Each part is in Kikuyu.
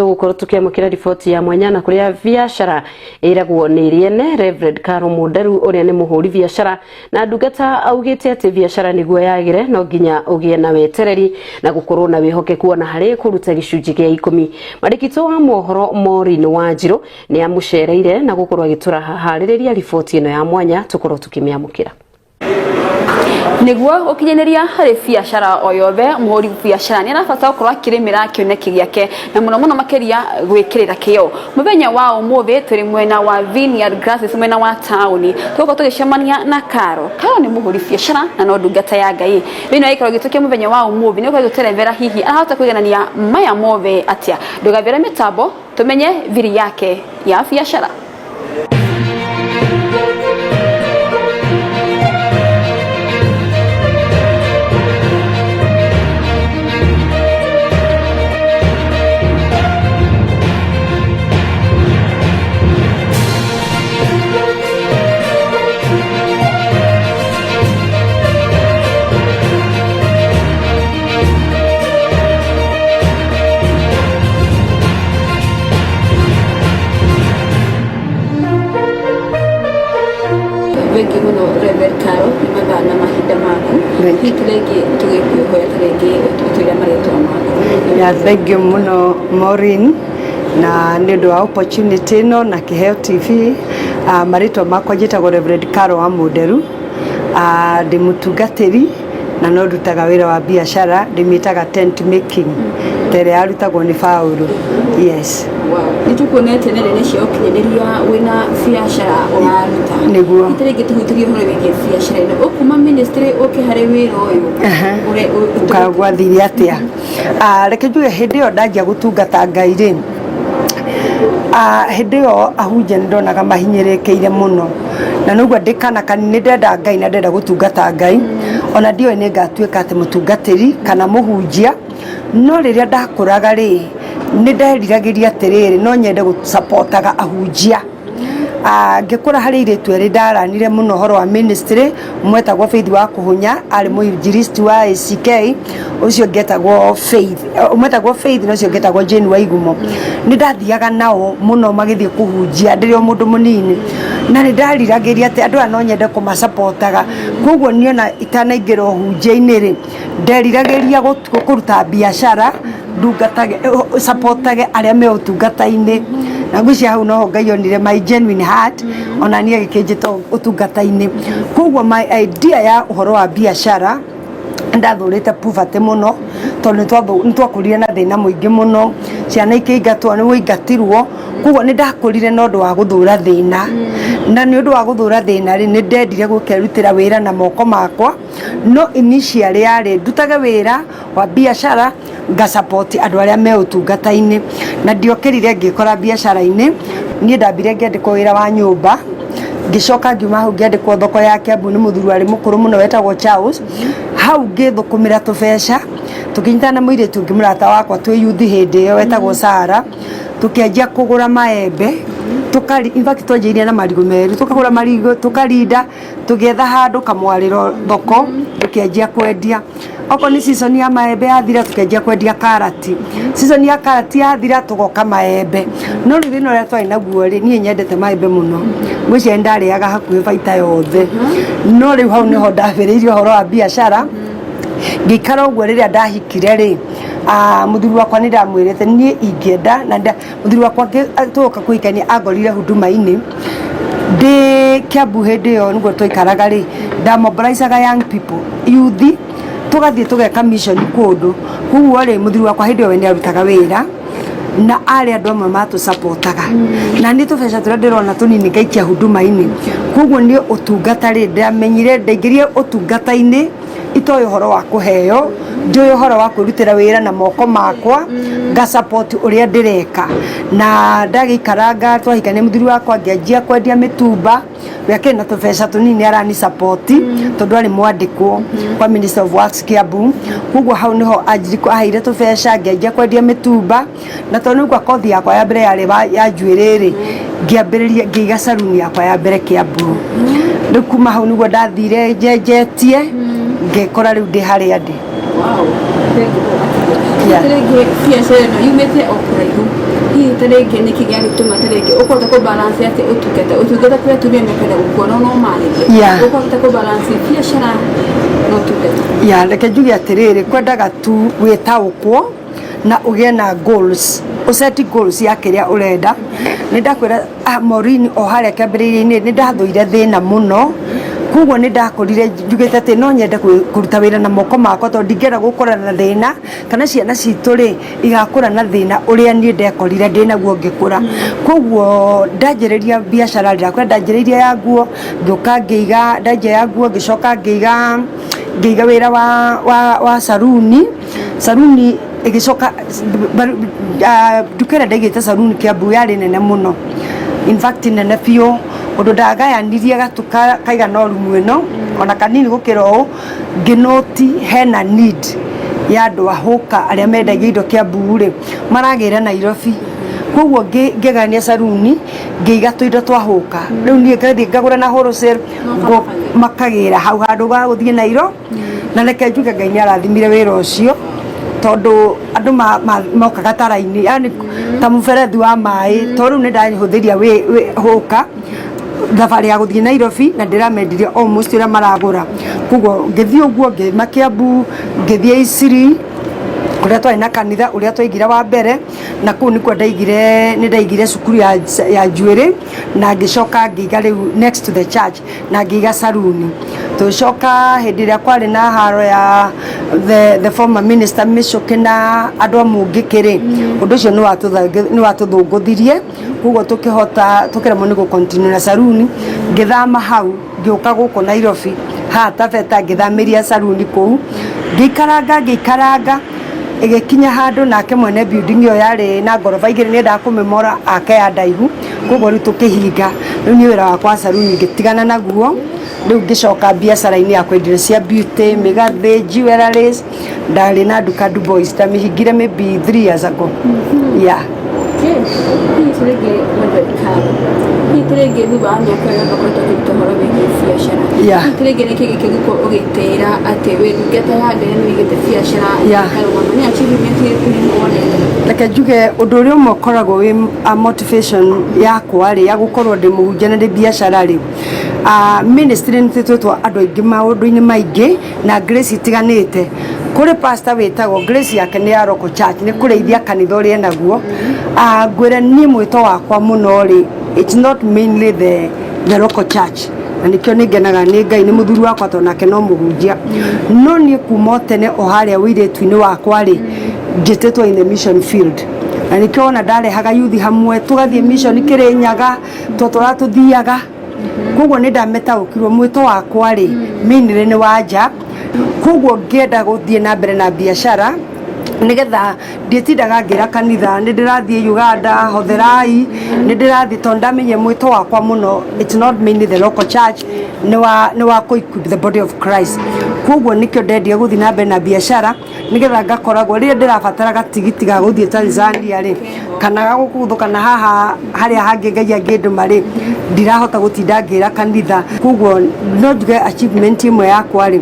Tũgũkorwo tũkĩamũkĩra riboti ya mwanya na kũrĩa biacara ĩragwo nĩ rĩene. Reverend Caro Mũnderu ũrĩa nĩ mũhũri biacara na ndungata augĩte atĩ biacara nĩguo yagĩre no nginya ũgĩe na wetereri na gũkorwo na wĩhokeku ona harĩ kũruta gĩcunjĩ gĩa 10. Mwandĩki wa mohoro Maureen Wanjirũ nĩ amũcereire na gũkorwo agĩtũraharĩrĩria riboti ĩno ya mwanya, tũkorwo tũkĩmĩamũkĩra. Nĩguo gũkinyanĩria harĩ biacara o yothe, mũhũri biacara nĩ arabatara gũkorwo akĩrĩmĩra kĩoneki gĩake na mũno mũno makĩria gwĩkĩrĩra kĩo. Mũthenya wa ũmũthĩ tũrĩ mwena wa Vineyard Grasses, mwena wa taũni, tũgũkorwo tũgĩcemania na Karo. Karo nĩ mũhũri biacara na no ndungata ya Ngai. Thĩinĩ wa gĩikaro gitũ kĩa mũthenya wa ũmũthĩ nĩ ũkorwo agĩtũterethera hihi arahota kũiganania maya mothe atĩa. Ndũgathĩre mĩtambo tũmenye thiri yake ya biacara. Thengiũ mũno Reverend Caro nĩ mathaa na mahinda maku. Hihi rĩngĩ tũgĩkwĩhoya ta rĩngĩ ũtwĩre marĩtwa maku. Ya, thank you mũno Maureen na nĩ ũndũ wa opportunity ĩno na Kĩheo TV. Marĩtwa makwa njĩtagwo Reverend Caro wa Mũnderu. Ndĩ mũtungatĩri na no ndutaga wĩra wa biacara, ndĩmĩtaga tent making ta ĩrĩa yarutagwo nĩ Paũlũ. Yes. Wow. Nĩ tũkuonete nenda-inĩ cia ũkinyanĩria wĩna biacara ũraruta. Nĩguo. Hihi rĩngĩ tũhutĩrie ũhoro wĩgiĩ biacara ĩno. Ũkuma ministry ũke harĩ wĩra ũyũ. Gwathire atĩa? Reke njuge hĩndĩ ĩyo ndanjia gũtungata Ngai rĩ, hĩndĩ ĩyo ahunjia nĩ ndonaga mahinyĩrĩkĩire mũno, na nĩguo ndĩ kana kanini nĩ ndenda Ngai na ndenda gũtungata Ngai, ona ndioĩ nĩ ngatuĩka atĩ mũtungatĩri kana mũhunjia, no rĩrĩa ndakũraga rĩ, nĩ nderiragĩria atĩrĩrĩ, no nyende gũ support aga ahunjia. Ngĩkũra harĩ airĩtu erĩ ndaranire mũno ũhoro wa ministry, ũmwe etagwo Faith wa Kũhũnya, arĩ mũinjilisti wa ACK, ũcio ũngĩ etagwo Faith, ũmwe etagwo Faith na ũcio ũngĩ etagwo Jane Waigumo. Nĩ ndathiaga nao mũno magĩthiĩ kũhunjia ndĩrĩ o mũndũ mũnini, na nĩ ndariragĩria atĩ andũ aya no nyende kũma support aga. Koguo niĩ ona itanaingĩra ũhunjia-inĩ rĩ, nderiragĩria kũruta biacara ndungatage, support age arĩa me ũtungata-inĩ, na ngwĩciria hau noho Ngai onire my genuine heart, ona niĩ agĩkĩnjĩta ũtungata-inĩ. Koguo my idea ya ũhoro wa biacara, ndathũrĩte poverty mũno, tondũ nĩ twakũrire na thĩna mũingĩ mũno, ciana ikĩingatwo nĩ waingatirwo, koguo nĩ ndakũrire na ũndũ wa gũthũra thĩna, na nĩ ũndũ wa gũthũra thĩna rĩ, nĩ ndendire gũkerutĩra wĩra na moko makwa, no initially yarĩ ndutage wĩra wa biacara nga support andũ arĩa me ũtungata-inĩ, na ndiokĩrire ngĩkora biacara-inĩ. Niĩ ndambire ngĩandĩkwo wĩra wa nyũmba, ngĩcoka ngiuma hau ngĩandĩkwo thoko ya Kiambu nĩ mũthuri warĩ mũkũrũ mũno wetagwo Charles. Hau ngĩthũkũmĩra tũbeca, tũkĩnyitana na mũirĩtu ũngĩ mũrata wakwa twĩ youth hĩndĩ ĩyo wetagwo Sarah, tũkĩanjia kũgũra maembe, in fact twanjĩrĩirie na marigũ meru, tũkagũra marigũ tũkarinda, tũgĩetha handũ kamwarĩro thoko, tũkĩanjia kwendia. Okorwo nĩ season ya maembe yathira, tũkĩanjia kwendia karati. Season ya karati yathira, tũgoka maembe. No rĩu thĩna ũrĩa twarĩ naguo rĩ, niĩ nyendete maembe mũno, ngwĩciria nĩ ndarĩaga hakuhĩ baita yothe. No rĩu hau nĩho ndambĩrĩirie ũhoro wa biacara, ngĩikara ũguo. Rĩrĩa ndahikire rĩ, mũthuri wakwa nĩ ndamwĩrĩte niĩ ingĩenda, na mũthuri wakwa tũgoka kũhikania angorire huduma-inĩ ndĩ Kiambu hĩndĩ ĩyo nĩguo twaikaraga rĩ, ndamobilizaga young people, youth, tũgathiĩ tũgeka mission kũndũ. Koguo rĩ, mũthuri wakwa hĩndĩ ĩyo we nĩ arutaga wĩra na arĩ andũ amwe matũ support aga, na niĩ tũbeca tũrĩa ndĩrona tũnini ngaikia huduma-inĩ. Koguo niĩ ũtungata rĩ, ndamenyire ndaingĩrire ũtungata-inĩ itoĩ ũhoro wa kũheo, njũĩ ũhoro wa kwĩrutĩra wĩra na moko makwa, nga support ũrĩa ndĩreka. Na ndagĩikaranga twahikania mũthuri wakwa, ngĩanjia kwendia mĩtumba. We akĩrĩ na tũbeca tũnini arani support tondũ arĩ mwandĩkwo kwa Minister of Works Kiambu. Koguo hau nĩho anjiri aheire tũbeca, ngĩanjia kwendia mĩtumba, na tondũ nĩgua kothi yakwa ya mbere yarĩ ya njuĩrĩ rĩ, ngĩambĩrĩria ngĩiga saruni yakwa ya mbere Kiambu. Rĩu kuma hau nĩguo ndathire njenjetie ngĩkora rĩu ndĩ harĩa ndĩ. Wow. Thank you. Rĩngĩ biacara ĩno yumĩte o kũraihu. Ta rĩngĩ nĩkĩ gĩagĩtũma ta rĩngĩ ũkũhota kũ balance atĩ ũtungata ũtungata kũrĩ atumia mekwenda gũkuona no marĩrie? Ũkũhota kũ balance biacara na ũtungata? Ya, reke njuge atĩrĩrĩ, kwendaga tu wĩtaũkwo na ũgĩe na goals, ũseti goals ya kĩrĩa ũrenda. Nĩ ndakwĩra, ah, Maureen, o harĩa kĩambĩrĩria-inĩ nĩ ndathũire thĩna mũno, koguo nĩ ndakũrire njugĩte atĩ no nyende kũruta wĩra na moko makwa, tondũ ndingĩenda gũkũra na thĩna, kana ciana citũ rĩ igakũra na thĩna ũrĩa niĩ ndekorire ndĩ naguo ngĩkũra. Koguo ndanjĩrĩria biacara rĩ, ndakwĩra ndanjĩrĩirie ya nguo, ngĩũka ngĩiga, ndanjia ya nguo ngĩcoka ngĩiga wĩra wa saruni. Saruni ĩgĩcoka nduka ĩrĩa ndaigĩte saruni Kiambu yarĩ nene mũno, in fact nene biũ, ũndũ ndagayanirie gatuka kaigana o rumu ĩno ona kanini gũkĩra ũũ, ngĩnoti hena need ya andũ a hũka arĩa mendagia indo Kiambu rĩ, maragĩra Nairobi. Koguo ngĩgayania saruni, ngĩiga tũindo twa hũka, rĩu niĩ ngathiĩ ngagũra na wholesale, makagĩra hau handũ ga gũthiĩ Nairobi. Na reke njuge Ngai nĩ arathimire wĩra ũcio, tondũ andũ mokaga ta raini, yani ta mũberethi wa maĩ, tondũ rĩu nĩ ndahũthĩria hũka thabarĩ ya gũthiĩ Nairobi, na ndĩramendirie almost ũrĩa maragũra. Koguo ngĩthiĩ ũguo ngĩma Kiambu, ngĩthiĩ Isiri kũrĩa twarĩ na kanitha ũrĩa twaigire wa mbere, na kũu nĩkuo ndaigire, nĩ ndaigire cukuru ya njuĩrĩ, na ngĩcoka ngĩiga rĩu next to the church, na ngĩiga saruni. Tũgĩcoka hĩndĩ ĩrĩa kwarĩ na haro ya the former minister Michuki na andũ a Mũngĩkĩ rĩ, ũndũ ũcio nĩ watũthũngũthirie, koguo tũkĩhota tũkĩremwo nĩ gũ continue na saruni. Ngĩthama hau ngĩũka gũkũ Nairobi haha Taveta, ngĩthamĩria saruni kũu, ngĩikaranga ngĩikaranga, ĩgĩkinya handũ nake mwene building ĩyo yarĩ na ngoroba igĩrĩ nĩendaga kũmĩmora ake ya ndaihu, koguo rĩu tũkĩhinga. Rĩu niĩ wĩra wakwa wa saruni ngĩtigana naguo, rĩu ngĩcoka biacara-inĩ ya kwendia indo cia beauty, mĩgathĩ, jewelries. Ndarĩ na nduka Dubois, ndamĩhingire maybe 3 years ago. Yeah. Hihi rĩngĩ hihi rĩngĩ thutha wa mĩaka ĩyo yothe ũkoretwo ũkĩruta ũhoro wĩgiĩ biacara, hihi rĩngĩ nĩkĩ gĩkĩgũkorwo ũgĩtĩĩra atĩ wĩ ndungata ya Ngai na nĩ ũigĩte biacara ĩkarũgama, nĩ achievement ĩrĩkũ nene wonete? Reke njuge ũndũ ũrĩa ũmwe ũkoragwo wĩ a motivation yakwa rĩ, ya gũkorwo ndĩ mũhunjia na ndĩ biacara rĩ, ministry nĩ twĩtwo andũ aingĩ maũndũ-inĩ maingĩ na grace itiganĩte. Kũrĩ pastor wĩtagwo grace yake nĩ ya local church, nĩ kũrĩithia kanitha ũrĩa enaguo. Ngwĩre niĩ mwĩto wakwa mũno rĩ, it's not mainly the local church, na nĩkĩo nĩ ngenaga nĩ Ngai nĩ mũthuri wakwa, tondũ nake no mũhunjia. No niĩ kuma o tene o harĩa ũirĩtu-inĩ wakwa rĩ, njĩtĩtwo in the mission field, na nĩkĩo wona ndarehaga youth hamwe tũgathiĩ mission Kĩrĩnyaga, twatũraga tũthiaga. Koguo nĩ ndametaũkirwo mwĩto wakwa rĩ mainly nĩ wa nja. Koguo ngĩenda gũthiĩ na mbere na biacara, nĩgetha ndiĩtindaga ngĩra kanitha nĩ ndĩrathiĩ Uganda hotherai, nĩ ndĩrathiĩ, tondũ ndamenye mwĩto wakwa mũno it's not mainly the local church, nĩ wa kũ equip the body of Christ. Koguo nĩkĩo ndendire gũthiĩ na mbere na biacara, nĩgetha ngakoragwo rĩrĩa ndĩrabatara gatigiti ga gũthiĩ Tanzania rĩ, kana ga gũkuthũka na haha harĩa hangĩ Ngai angĩndũma rĩ, ndirahota gũtinda ngĩra kanitha. Koguo no njuge achievement ĩmwe yakwa rĩ,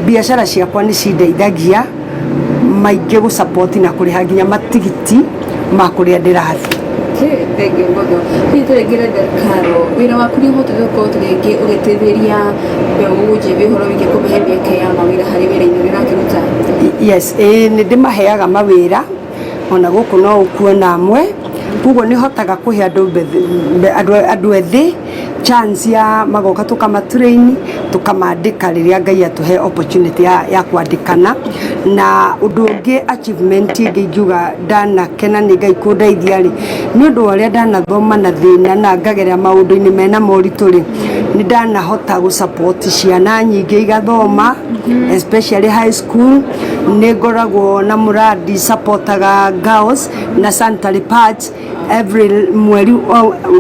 biacara ciakwa nĩ cindeithagia maingĩ gũ support na kũrĩha nginya matigiti ma kũrĩa ndĩrathiĩ. Thengiũ mũno. Hihi tũrĩngĩ Reverend Carol, wĩra waku nĩ ũhotete gũkorwo tũrĩngĩ ũgĩteithĩrĩria mbeũ njĩthĩ ũhoro wĩgiĩ kũmahe mĩeke ya mawĩra harĩ wĩra-inĩ ũrĩa ũrakĩruta? Yes, ĩĩ nĩ ndĩmaheaga mawĩra, ona gũkũ no ũkuona amwe. Koguo nĩ hotaga kũhe andũ ethĩ chance ya magoka, tũkamatrain, tũkamandĩka rĩrĩa Ngai atũhe opportunity ya kwandĩkana. Na ũndũ ũngĩ, achievement ĩngĩ ingiuga ndanakena nĩ Ngai kũndeithia rĩ, nĩ ũndũ wa ũrĩa ndanathoma na thĩna na ngagerera maũndũ-inĩ mena moritũ rĩ, nĩ ndanahota gũ support ciana nyingĩ igathoma, especially high school. Nĩ ngoragwo na mũradi supportaga girls na sanitary pads every mweri,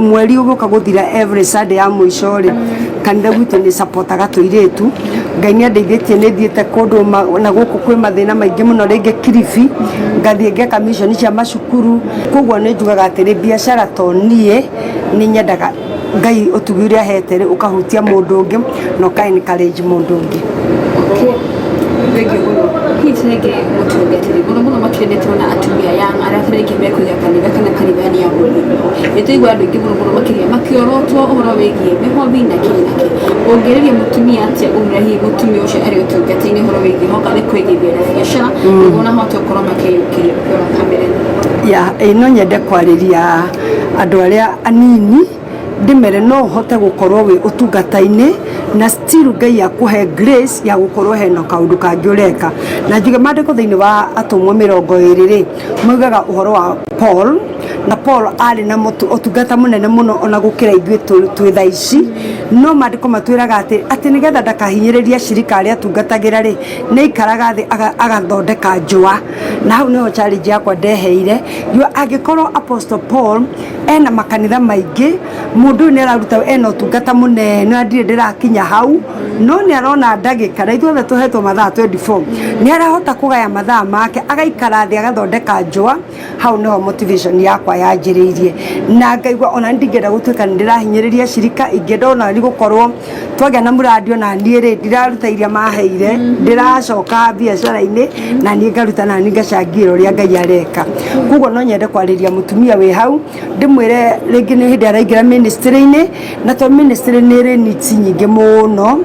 mweri ũgũka gũthira, every Sunday ya mũico rĩ, kanitha gwitũ nĩ supportaga tũirĩtu. Ngai nĩ andeithĩtie, nĩ thiĩte kũndũ na gũkũ kwĩ mathĩna maingĩ mũno, rĩngĩ Kilifi, ngathiĩ ngeka mission cia macukuru. Koguo nĩ njugaga atĩrĩ, biacara to niĩ nĩ nyendaga Ngai ũtugi ũrĩa ahete rĩ ũkahutia mũndũ ũngĩ na ũka encourage mũndũ ũngĩ. Thengiũ mũno. Hihi rĩngĩ mũtungatĩri mũno mũno makĩria nĩ tũrona atumia young arĩa rĩngĩ mekũiga kanitha kana kanitha nĩ ya mũrĩmi. Nĩ tũigua andũ aingĩ mũno mũno makĩria makĩorotwo ũhoro wĩgiĩ mĩhothi na kĩ na kĩ. Ũngĩrĩria mũtumia atĩa umĩra hihi mũtumia ũcio arĩ ũtungata-inĩ ũhoro wĩgiĩ hoka nĩ kwĩgeithia na biacara nĩguo ona ahote gũkorwo makĩyũkĩria ũkĩrora kamera ĩno. Ya ĩ no nyende kwarĩria andũ arĩa anini ndĩmere no ũhote gũkorwo wĩ ũtungata-inĩ na still Ngai akũhe grace ya gũkorwo hena kaũndũ kangĩ ũreka. Na njuge maandĩko thĩinĩ wa atũmwo 20 rĩ, maugaga ũhoro wa Paul, na Paul arĩ na ũtungata mũnene mũno ona gũkĩra ithuĩ twĩ thaa ici. No maandĩko matwĩraga atĩ nĩgetha ndakahinyĩrĩrie acirika arĩa atungatagĩra rĩ, nĩ aikaraga thĩ agathondeka njũa. Na hau nĩho challenge yakwa ndeheire. Angĩkorwo Apostle Paul ena makanitha maingĩ, mũndũ ũyũ nĩ araruta ena ũtungata mũnene na ndirĩ ndĩrakinya hau, no nĩ arona ndagĩka, na ithuothe tũhetwo mathaa 24, nĩ arahota kũgaya mathaa make, agaikara thĩ agathondeka njũa. Hau nĩho motivation yakwa yanjĩrĩirie, na ngaigua ona ndingĩenda gũtuĩka nĩ ndĩrahinyĩrĩria cirika, ingĩenda ona nĩ gũkorwo twagĩa na mũrandi ona niĩ rĩ, ndiraruta iria maheire, ndĩracoka biacara-inĩ na niĩ ngaruta na niĩ ngacangĩra ũrĩa Ngai areka. Koguo no nyende kwarĩria mũtumia wĩ hau, ndĩmwĩre rĩngĩ nĩ hĩndĩ araingĩra ministry-inĩ, na to ministry nĩ ĩrĩ needs nyingĩ mũno.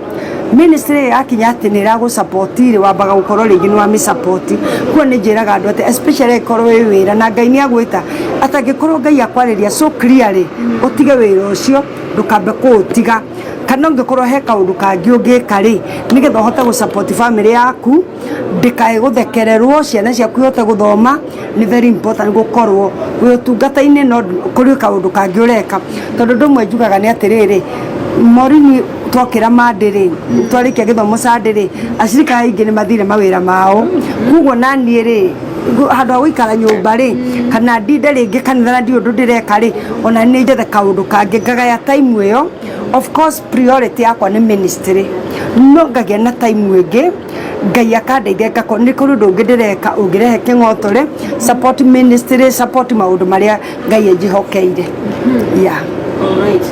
Ministry yakinya atĩ nĩ ĩragũ support rĩ, wambaga gũkorwo rĩngĩ nĩ wamĩ support. Koguo nĩ njĩraga andũ atĩ especially angĩkorwo wĩ wĩra na Ngai nĩ agwĩta, atĩ angĩkorwo Ngai akwarĩria so clearly, ũtige wĩra ũcio, ndũkambe kũũtiga. Kana ũngĩkorwo he kaũndũ kangĩ ũngĩka rĩ, nĩgetha ũhote gũ support family yaku, ndĩkae gũthekererwo, ciana ciaku ihote gũthoma, nĩ very important gũkorwo wĩ ũtungata-inĩ no kũrĩ kaũndũ kangĩ ũreka. Tondũ ũndũ ũmwe njugaga nĩ atĩrĩrĩ, Morini twokĩra Monday rĩ, twarĩkia gĩthomo Sunday rĩ, acirika aingĩ nĩ mathire mawĩra mao. Koguo naniĩ rĩ, handũ ha gũikara nyũmba rĩ, kana ndinde rĩngĩ kanitha na ndirĩ ũndũ ndĩreka rĩ, ona nĩ njethe kaũndũ kangĩ ngagaya time ĩyo. Of course priority yakwa nĩ ministry, no ngagĩa na time ĩngĩ Ngai akandeithia ngakorwo nĩ kũrĩ ũndũ ũngĩ ndĩreka ũngĩrehe kĩng'otore, support ministry, support maũndũ marĩa Ngai anjĩhokeire. Yeah. Alright.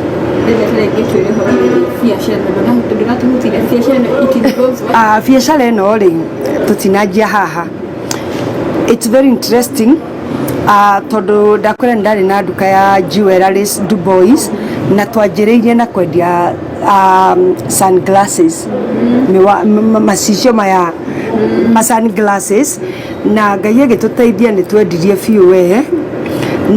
Rĩrĩa rĩngĩ twĩre ũhoro wĩgiĩ biacara ĩno, ndũratũhutirie biacara ĩno it involves what? Biacara ĩno rĩ, tũtinanjia haha. It's very interesting. Tondũ ndakwĩra nĩ ndarĩ na nduka ya jewelries Dubois, na twanjĩrĩirie na kwendia sunglasses, macicio maya ma sunglasses, na Ngai agĩtũteithia nĩ twendirie biũ we,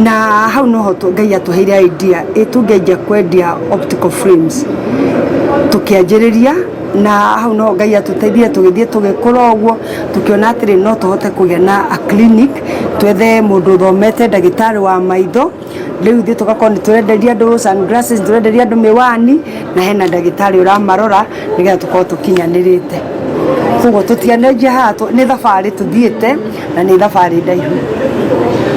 na hau noho Ngai atũheire idea ĩ tũngĩanjia kwendia optical frames, tũkĩanjĩrĩria na hau noho Ngai atũteithia tũgĩthiĩ tũgĩkũra ũguo, tũkĩona atĩrĩ no tũhote kũgĩa na a clinic, twethe mũndũ ũthomete ndagĩtarĩ wa maitho. Rĩu ithuĩ tũgakorwo nĩ tũrenderia andũ sunglasses, tũrenderia andũ mĩwani, na hena ndagĩtarĩ ũramarora nĩgetha tũkorwo tũkinyanĩrĩte. Koguo tũtianenjia haha, nĩ thabarĩ tũthiĩte na nĩ thabarĩ ndaihu.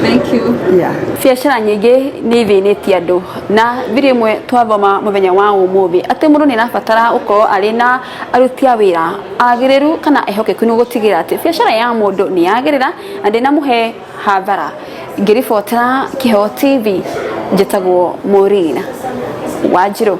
Thank you. Yeah. Biacara nyingĩ nĩ ithĩnĩtie andũ, na thiri ĩmwe twathoma mũthenya wa ũmũthĩ atĩ mũndũ nĩ arabatara gũkorwo arĩ na aruti a wĩra agĩrĩru kana ehokeku nĩguo gũtigĩrĩra atĩ biacara ya mũndũ nĩ yagĩrĩra na ndĩnamũhe hathara. Ngĩribotera Kĩheo TV, njĩtagwo Maureen Wanjirũ.